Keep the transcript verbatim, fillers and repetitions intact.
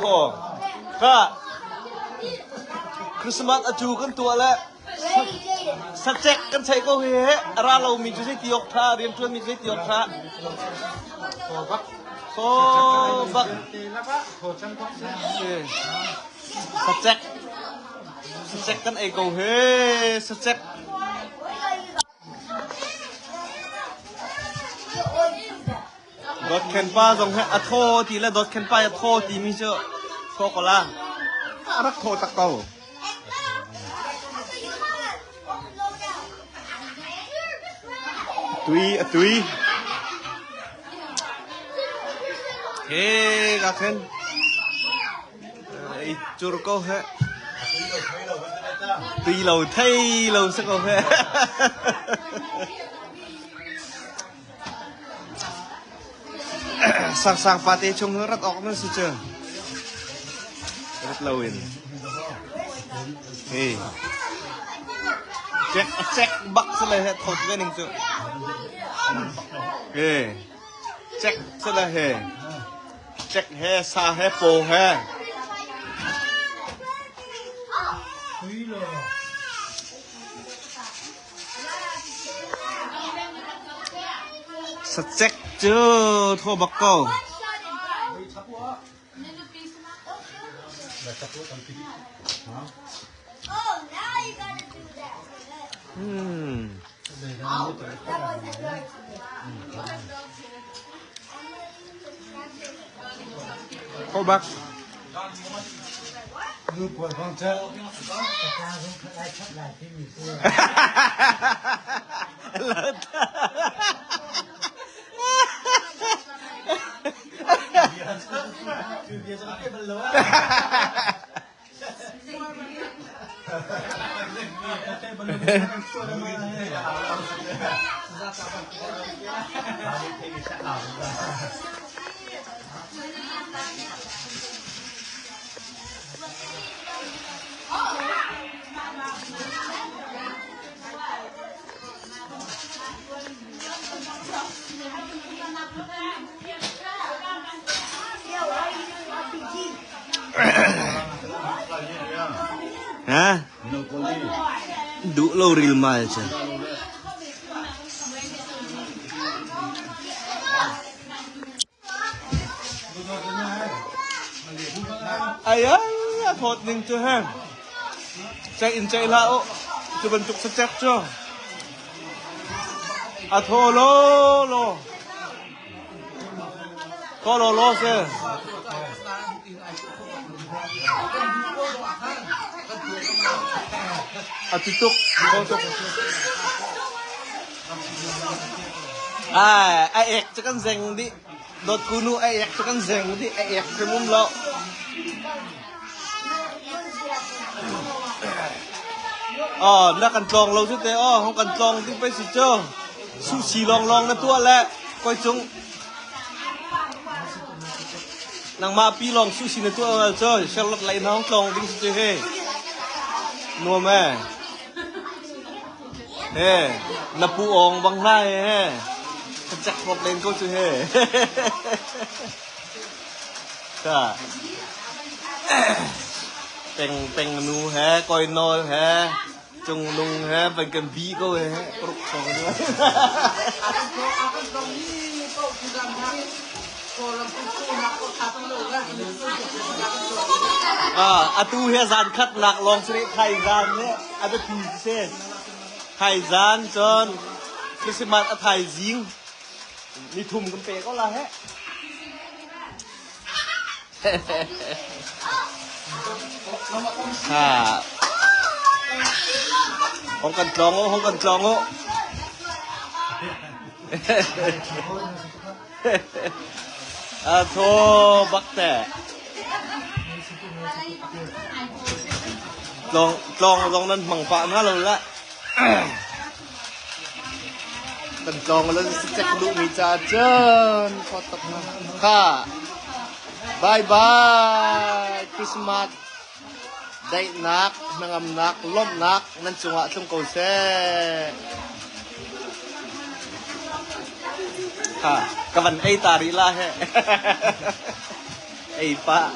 Aw, ka Christmas a cu kan tuah le sa-, sacek kan theih ko hi he. A ra lo mi cu zei ti awk tha, rianṭuan mi cu zei ti awk tha. Thawbak. Sacek. Sacek kan ei ko he. Sacek. Dawtkhenpa zong he a thaw ti le dawtkhenpa a thaw ti mi cu thaw ko la. A rak thaw tak ko. Tui, a tui. He, ka khen. Ei cur ko he. Tui lo thei lo sa ko he. Sangsang pate chung rat awk nan si cu. Rat lo in. Hey. Cek, cek bak sa le he thot ve ning cu. Hey. Cek sa le he. Cek he, sa he, po he. Sacek cu thaw bak ko. Hmm. Kho bak. Ha? Duh lo ril mal cia. Ai, ai, a thawt ning cu he. Cek in cek hlah uh. Cu bantuk sa cek cu. A thaw lo lo. Thaw lo lo se. A tutuk. Thaw tuk. Ai, a ek cu kan zeng dih. Dawt kunu a ek cu kan zeng dih, a ek cu um lo. Aw, na kan tlawng lo cu te, aw, hong kan tlawng ding pei si cu. Sushi lawnglawng na tuah le, koi cung. Nangmah pi lawng sushi na tuah le cu, Charlotte lai na hong tlawng ding si cu he. Nuam e. He, na pu awng bang hna he, he. Ka cek hlawt len ko cu he. Ka. Peng, peng nu he, koi nawl he. Cung nung he, peng kan bi ko he. Pruk song he. Ah, atu he zan khat nak lawng sri khai zan he. Atu ti se. Thaizan cun Christmas a thaizing ni thum kan pe ko la he. Ha. Hong kan tlawng uh, hong kan tlawng uh. A thaw bak teh. Tlawng, tlawng zong nan hmang pah hna lo lah. Kan tlawng lo si cek duh mi ca cun khuatak hna. Kha. Bye bye. Christmas. Daihnak, hnangamnak, lawmhnak nan cungah tlung ko seh. Ha, ka van ei ta rih la he. Ei pah.